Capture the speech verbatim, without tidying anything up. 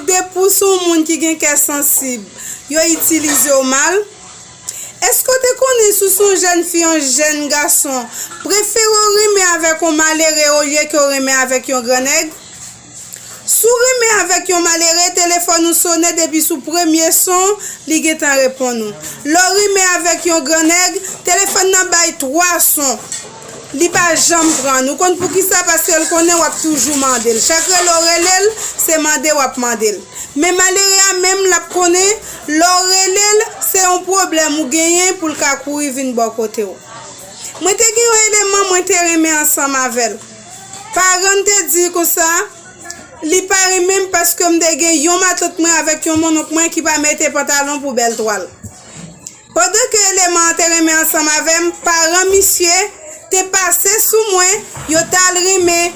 Depi w se yon moun ki gen kè sansib, yo itilize w mal. Èske w te konnen si w se yon jèn fi, yon jèn gason, prefere w renmen avèk yon malere olye ke w renmen avèk yon grannèg? Si w renmen avèk yon malere, telefòn ou sonnen, depi sou premye son, li gentan reponn ou. Lè w renmen avèk yon grannèg, telefòn nan bay twa son. Li pa janm pran. Ou konn poukisa? Paske l konnen w ap toujou mande l. Chak rele w rele l, se mande w ap mande l. Men malere a menm, l ap konnen, lè w rele l, se yon pwoblèm ou genyen pou l ka kouri vin bò kote w. Mwen te gen yon eleman mwen te renmen ansanm avè l. Paran l te di konsa, li pa renmen m paske m te gen yon matant mwen avèk yon monnonk mwen ki pa mete pantalon pou bèl twal. Pandan ke eleman an te renmen ansanm avè m, paran misye te pase sou mwen, yo t al renmen